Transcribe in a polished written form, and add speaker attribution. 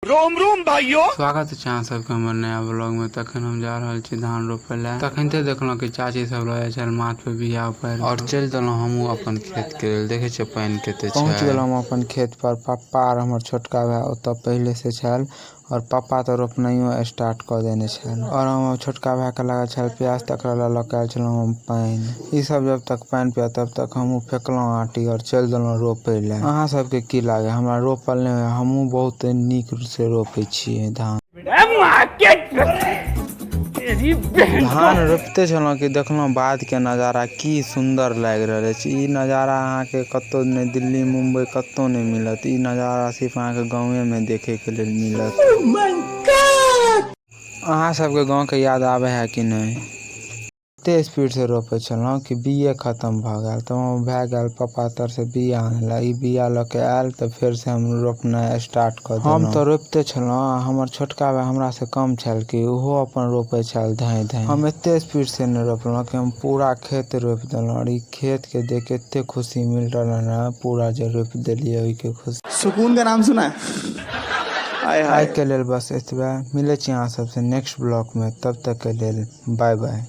Speaker 1: Rome Rome भाइयो।
Speaker 2: स्वागत छै अहाँ सबके हमर नया ब्लॉग में। तखन हम जा रहल छी धान रोपे ले। तखन ते देखलहुँ कि चाची सब रहे छल माथ पे बिया उपारि और चलि देलहुँ हमहूँ अपन खेत के लेल। देखे छियै पानि कते छै।
Speaker 3: पहुँच गेलहुँ हम अपन खेत पर। पप्पा आर हमर छोटका भाय ओतऽ पहिले से छल और पप्पा तऽ रोपनाइयो स्टार्ट कऽ देने छल और हम छोटका भाय के लागल छल प्यास, तकरा लऽ कऽ आयल छलहुँ हम पानि। ई सब जब तक पानि पिया तब तक हमहूँ फेकलहुँ आँटी और चलि देलहुँ रोपै लए। अहाँ सबके की लागे हमरा रोपल नहि होइए? हमहूँ बहुत नीक से रोपै छियै धान। धान रोपिते छलहुँ कि देखलहुँ बाधके नजारा की सुन्दर लागि रहल अछि। ई नजारा अहाँके कतहु नहि, दिल्ली मुम्बई कतहु नहि मिलत। ई नजारा सिर्फ अहाँके गाँवेमे देखैके लेल मिलत। अहाँ सबके गाँवके याद आबै है कि नहि? एते स्पीड से रोपै छलहुँ कि बिये खतम भऽ गेल। तऽ हमर भाय गेल पप्पा तर से बिया आनै लए। ई बिया लऽ के आयल तऽ फेर से हम रोपनाइ स्टार्ट कऽ देलहुँ। हम तऽ रोपिते छलहुँ आ हमर छोटका भाय हमरा से कम छल कि ओहो अपन रोपै छल धाँइ धाँइ। हम एते स्पीड से नहि रोपलहुँ कि हम पूरा खेत रोपि देलहुँ और ई खेत के देख के एते खुशी मिल रहल है, पूरा जे रोपि देलियै ओहिके खुशी।
Speaker 1: सुकून का नाम सुना है? आय हाय।
Speaker 3: आइ के लेल बस एतबे। मिलै छी अहाँ सबसे नेक्स्ट ब्लॉग में, तब तक के लेल बाय बाय।